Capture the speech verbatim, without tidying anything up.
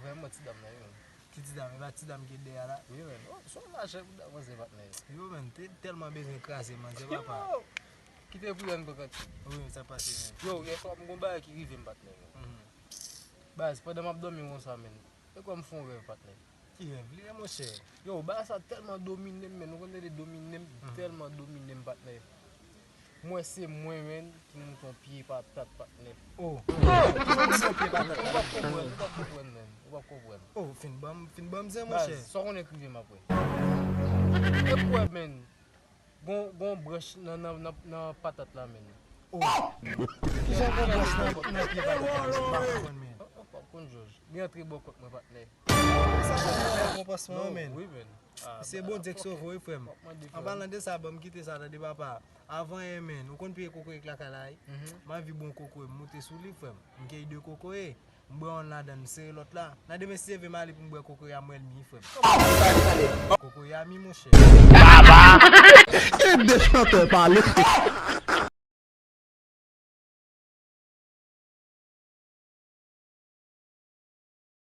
Vrèman ti dam nan, wi, menm. Ki ti dam? E pa ti dam ki dèyè a la? Wi, menm. Oh, se yon lajè pou dam manzè, patnè. Yo, menm, te tèlman bezwen kraze manzè, papa. Yo! Kite pou yo, n pran kanti. Wi, sa pase, menm. Yo, yèswa, m gon bagay ki rive m, patnè. Mhm. Baz, pandan m ap dòmi konsa, menm. E kwè m fè yon rèv, patnè. Ki rèv li ye, monchè? Yo, bagay sa tèlman domine m, menm. Ou konn tande domine m? Mhm. Tèlman domine m, patnè. M wè se mwen, menm, ki moute yon pye patat, patnè. Oh! Ki moute yon pye patat la? Ou p ap konprann, ou p ap konprann, menm. Ou p ap konprann. Oh, fin ban m, fin ban m zen, monchè. Baz, sa w konnen k rive m apre. E kwè, menm. Gon, gon branch nan, nan, nan, nan patat la, menm. Oh! Kijan gon branch nan, nan pye patat la, menm? M pa konprann, menm. Ou, ou p ap konn, Jòj. Li antre bò kont mwen, patnè. Sa se yon konpansman, menm. Wi, menm. Ah, se Bondye k sove w, wi, frè m. An palan de sa, ban m kite sa, tande, papa. Avan yè, menm, ou konn pye kokoye k lakay la, wi? Mhm. M anvi bon kokoye, m moute sou li, frè m. M keyi de kokoye. M bwè youn ladan, m sere lòt la. Nan demen, si Dye vle, m ale pou m bwè kokoye a, m wè l mi, frè m. Kokoye a mi, monchè. E de chantè pale.